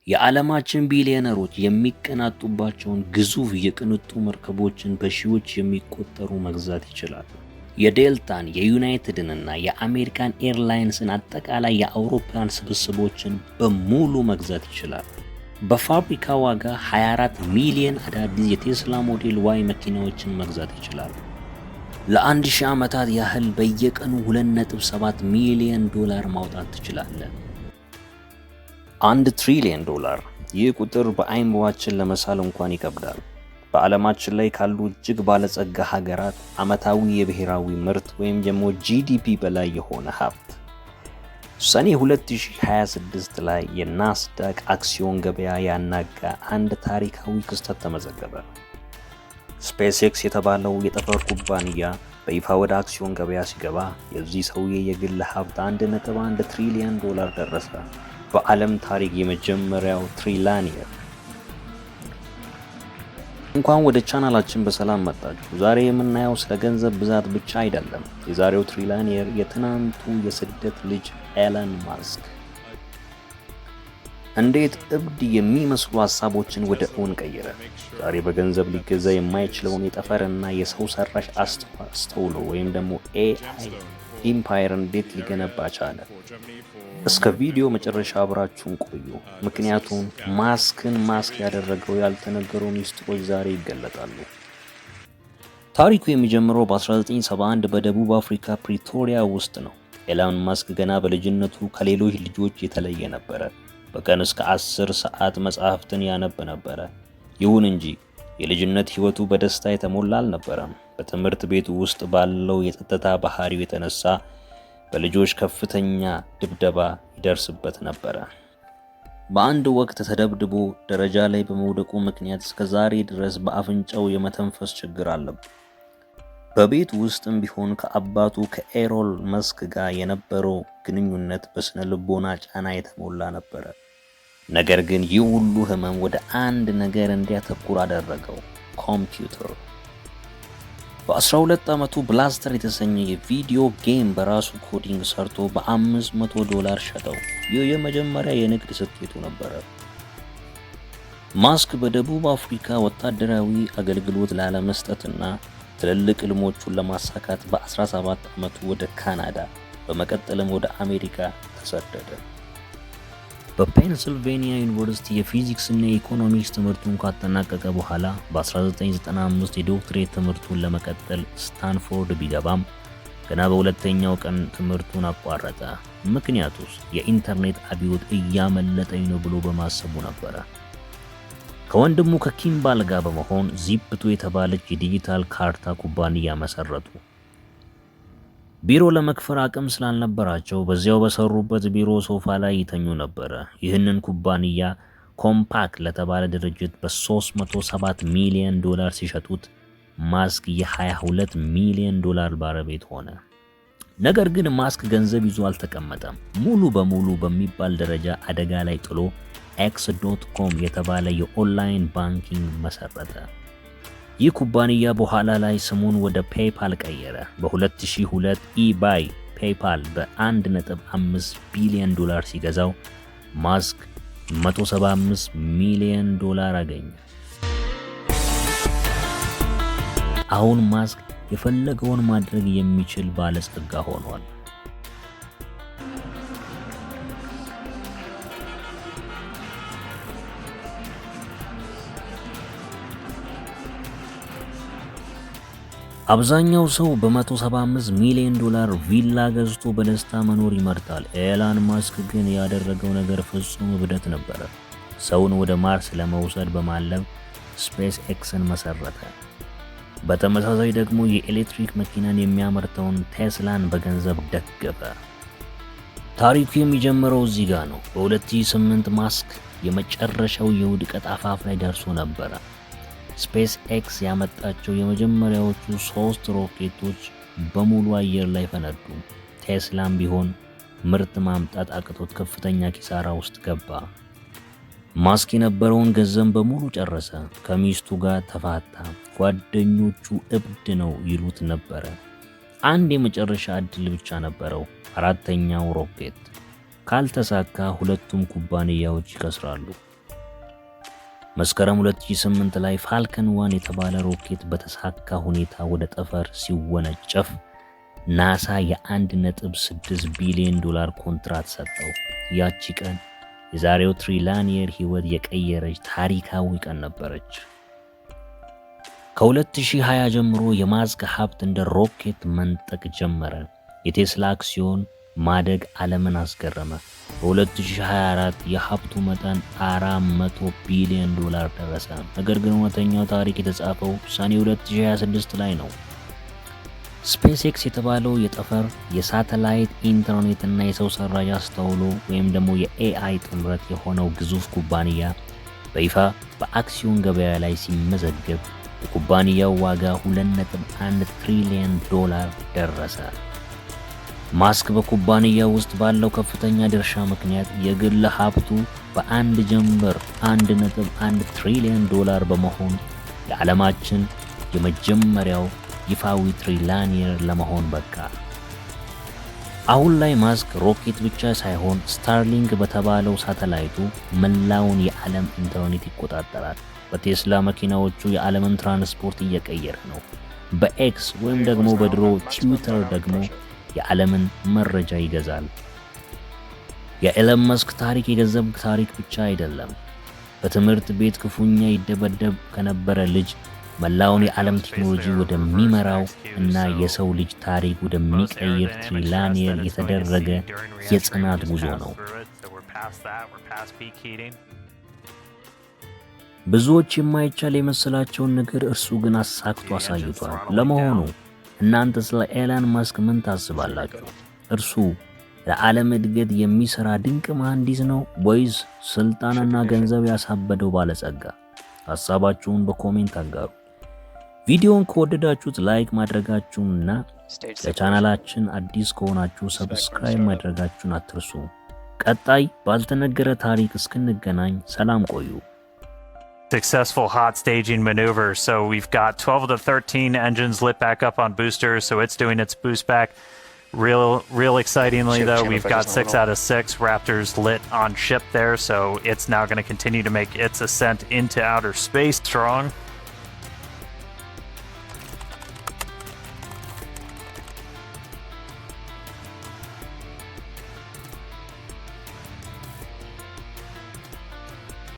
የዓለማችን ቢሊዮነሮች የሚቀናጡባቸውን ግዙፍ የቅንጡ መርከቦችን በሺዎች የሚቆጠሩ መግዛት ይችላል። የዴልታን፣ የዩናይትድንና የአሜሪካን ኤርላይንስን አጠቃላይ የአውሮፕላን ስብስቦችን በሙሉ መግዛት ይችላል። በፋብሪካ ዋጋ 24 ሚሊዮን አዳዲስ የቴስላ ሞዴል ዋይ መኪናዎችን መግዛት ይችላል። ለ1000 ዓመታት ያህል በየቀኑ 2.7 ሚሊዮን ዶላር ማውጣት ትችላለህ። 1 ትሪሊየን ዶላር። ይህ ቁጥር በአይምሯችን ለመሳል እንኳን ይከብዳል። በዓለማችን ላይ ካሉ እጅግ ባለጸጋ ሀገራት ዓመታዊ የብሔራዊ ምርት ወይም ደግሞ GDP በላይ የሆነ ሀብት። ሰኔ 2026 ላይ የናስዳክ አክሲዮን ገበያ ያናጋ አንድ ታሪካዊ ክስተት ተመዘገበ። ስፔስ ኤክስ የተባለው የጠፈር ኩባንያ በይፋ ወደ አክሲዮን ገበያ ሲገባ የዚህ ሰውዬ የግል ሀብት 1.1 ትሪሊየን ዶላር ደረሰ። በዓለም ታሪክ የመጀመሪያው trillionaire። እንኳን ወደ ቻናላችን በሰላም መጣችሁ። ዛሬ የምናየው ስለ ገንዘብ ብዛት ብቻ አይደለም። የዛሬው trillionaire የትናንቱ የስደት ልጅ ኤለን ማስክ እንዴት እብድ የሚመስሉ ሀሳቦችን ወደ እውን ቀየረ? ዛሬ በገንዘብ ሊገዛ የማይችለውን የጠፈርና የሰው ሰራሽ አስተውሎ ወይም ደግሞ AI empire እንዴት ሊገነባ ቻለ? እስከ ቪዲዮ መጨረሻ አብራችሁን ቆዩ። ምክንያቱም ማስክን ማስክ ያደረገው ያልተነገሩ ሚስጥሮች ዛሬ ይገለጣሉ። ታሪኩ የሚጀምረው በ1971 በደቡብ አፍሪካ ፕሪቶሪያ ውስጥ ነው። ኤላን ማስክ ገና በልጅነቱ ከሌሎች ልጆች የተለየ ነበረ። በቀን እስከ 10 ሰዓት መጽሐፍትን ያነብ ነበረ። ይሁን እንጂ የልጅነት ሕይወቱ በደስታ የተሞላ አልነበረም። በትምህርት ቤቱ ውስጥ ባለው የጸጥታ ባህሪው የተነሳ በልጆች ከፍተኛ ድብደባ ይደርስበት ነበረ። በአንድ ወቅት ተደብድቦ ደረጃ ላይ በመውደቁ ምክንያት እስከ ዛሬ ድረስ በአፍንጫው የመተንፈስ ችግር አለበት። በቤት ውስጥም ቢሆን ከአባቱ ከኤሮል መስክ ጋር የነበረው ግንኙነት በስነ ልቦና ጫና የተሞላ ነበረ። ነገር ግን ይህ ሁሉ ህመም ወደ አንድ ነገር እንዲያተኩር አደረገው፣ ኮምፒውተር። በ12 ዓመቱ ብላስተር የተሰኘ የ video game በራሱ coding ሰርቶ በ500 ዶላር ሸጠው። ይህ የመጀመሪያ የንግድ ስኬቱ ነበረ። ማስክ በደቡብ አፍሪካ ወታደራዊ አገልግሎት ላለመስጠትና ትልልቅ ህልሞቹን ለማሳካት በ17 ዓመቱ ወደ ካናዳ በመቀጠልም ወደ አሜሪካ ተሰደደ። በፔንስልቬኒያ ዩኒቨርሲቲ የፊዚክስ እና የኢኮኖሚክስ ትምህርቱን ካጠናቀቀ በኋላ በ1995 የዶክትሬት ትምህርቱን ለመቀጠል ስታንፎርድ ቢገባም ገና በሁለተኛው ቀን ትምህርቱን አቋረጠ። ምክንያቱስ የኢንተርኔት አብዮት እያመለጠኝ ነው ብሎ በማሰቡ ነበረ። ከወንድሙ ከኪምባል ጋር በመሆን ዚፕቱ የተባለች የዲጂታል ካርታ ኩባንያ መሰረቱ። ቢሮ ለመክፈል አቅም ስላልነበራቸው በዚያው በሰሩበት ቢሮ ሶፋ ላይ ይተኙ ነበረ። ይህንን ኩባንያ ኮምፓክ ለተባለ ድርጅት በ307 ሚሊዮን ዶላር ሲሸጡት ማስክ የ22 ሚሊዮን ዶላር ባለቤት ሆነ። ነገር ግን ማስክ ገንዘብ ይዞ አልተቀመጠም። ሙሉ በሙሉ በሚባል ደረጃ አደጋ ላይ ጥሎ X.com የተባለ የ online banking መሰረተ። ይህ ኩባንያ በኋላ ላይ ስሙን ወደ ፔይፓል ቀየረ። በ2002 ኢባይ ፔይፓል በ1.5 ቢሊዮን ዶላር ሲገዛው ማስክ 175 ሚሊዮን ዶላር አገኘ። አሁን ማስክ የፈለገውን ማድረግ የሚችል ባለጸጋ ሆኗል። አብዛኛው ሰው በ175 ሚሊዮን ዶላር ቪላ ገዝቶ በደስታ መኖር ይመርጣል። ኤላን ማስክ ግን ያደረገው ነገር ፍጹም እብደት ነበረ። ሰውን ወደ ማርስ ለመውሰድ በማለም ስፔስ ኤክስን መሰረተ። በተመሳሳይ ደግሞ የኤሌክትሪክ መኪናን የሚያመርተውን ቴስላን በገንዘብ ደገፈ። ታሪኩ የሚጀምረው እዚህ ጋር ነው። በ2008 ማስክ የመጨረሻው የውድቀት አፋፍ ላይ ደርሶ ነበረ። ስፔስ ኤክስ ያመጣቸው የመጀመሪያዎቹ ሶስት ሮኬቶች በሙሉ አየር ላይ ፈነዱ። ቴስላም ቢሆን ምርት ማምጣት አቅቶት ከፍተኛ ኪሳራ ውስጥ ገባ። ማስክ የነበረውን ገንዘብ በሙሉ ጨረሰ። ከሚስቱ ጋር ተፋታ። ጓደኞቹ እብድ ነው ይሉት ነበረ። አንድ የመጨረሻ እድል ብቻ ነበረው፣ አራተኛው ሮኬት። ካልተሳካ ሁለቱም ኩባንያዎች ይከስራሉ። መስከረም 2008 ላይ Falcon 1 የተባለ ሮኬት በተሳካ ሁኔታ ወደ ጠፈር ሲወነጨፍ ናሳ የ1.6 ቢሊዮን ዶላር ኮንትራት ሰጠው። ያቺ ቀን የዛሬው trillionaire ሕይወት የቀየረች ታሪካዊ ቀን ነበረች። ከ2020 ጀምሮ የማስክ ሀብት እንደ ሮኬት መንጠቅ ጀመረ። የቴስላ አክሲዮን ማደግ ዓለምን አስገረመ። በ2024 የሀብቱ መጠን 400 ቢሊዮን ዶላር ደረሰ። ነገር ግን እውነተኛው ታሪክ የተጻፈው ሰኔ 2026 ላይ ነው። SpaceX የተባለው የጠፈር፣ የሳተላይት ኢንተርኔት እና የሰው ሰራሽ አስተውሎ ወይም ደግሞ የ AI ጥምረት የሆነው ግዙፍ ኩባንያ በይፋ በአክሲዮን ገበያ ላይ ሲመዘገብ የኩባንያው ዋጋ 2.1 ትሪሊየን ዶላር ደረሰ። ማስክ በኩባንያው ውስጥ ባለው ከፍተኛ ድርሻ ምክንያት የግል ሀብቱ በአንድ ጀንበር 1.1 ትሪሊየን ዶላር በመሆን የዓለማችን የመጀመሪያው ይፋዊ trillionaire ለመሆን በቃ። አሁን ላይ ማስክ ሮኬት ብቻ ሳይሆን Starlink በተባለው ሳተላይቱ መላውን የዓለም ኢንተርኔት ይቆጣጠራል። በቴስላ መኪናዎቹ የዓለምን ትራንስፖርት እየቀየረ ነው። በ X ወይም ደግሞ በድሮ ትዊተር ደግሞ የዓለምን መረጃ ይገዛል። የኤለን መስክ ታሪክ የገንዘብ ታሪክ ብቻ አይደለም። በትምህርት ቤት ክፉኛ ይደበደብ ከነበረ ልጅ መላውን የዓለም ቴክኖሎጂ ወደሚመራው እና የሰው ልጅ ታሪክ ወደሚቀይር trillionaire የተደረገ የጽናት ጉዞ ነው። ብዙዎች የማይቻል የመሰላቸውን ነገር እርሱ ግን አሳክቶ አሳይቷል። ለመሆኑ እናንተ ስለ ኤለን መስክ ምን ታስባላችሁ? እርሱ ለዓለም እድገት የሚሰራ ድንቅ መሐንዲስ ነው ወይስ ስልጣንና ገንዘብ ያሳበደው ባለጸጋ? ሐሳባችሁን በ comment አጋሩ። ቪዲዮውን ከወደዳችሁት like ማድረጋችሁንና ለቻናላችን አዲስ ከሆናችሁ subscribe ማድረጋችሁን አትርሱ። ቀጣይ ባልተነገረ ታሪክ እስክንገናኝ ሰላም ቆዩ። Successful hot staging maneuver. So we've got 12 of the 13 engines lit back up on boosters, so it's doing its boost back. Real, real excitingly, Ship though, channel we've got focus on 6 little. Out of 6 Raptors lit on ship there, so it's now going to continue to make its ascent into outer space. Strong.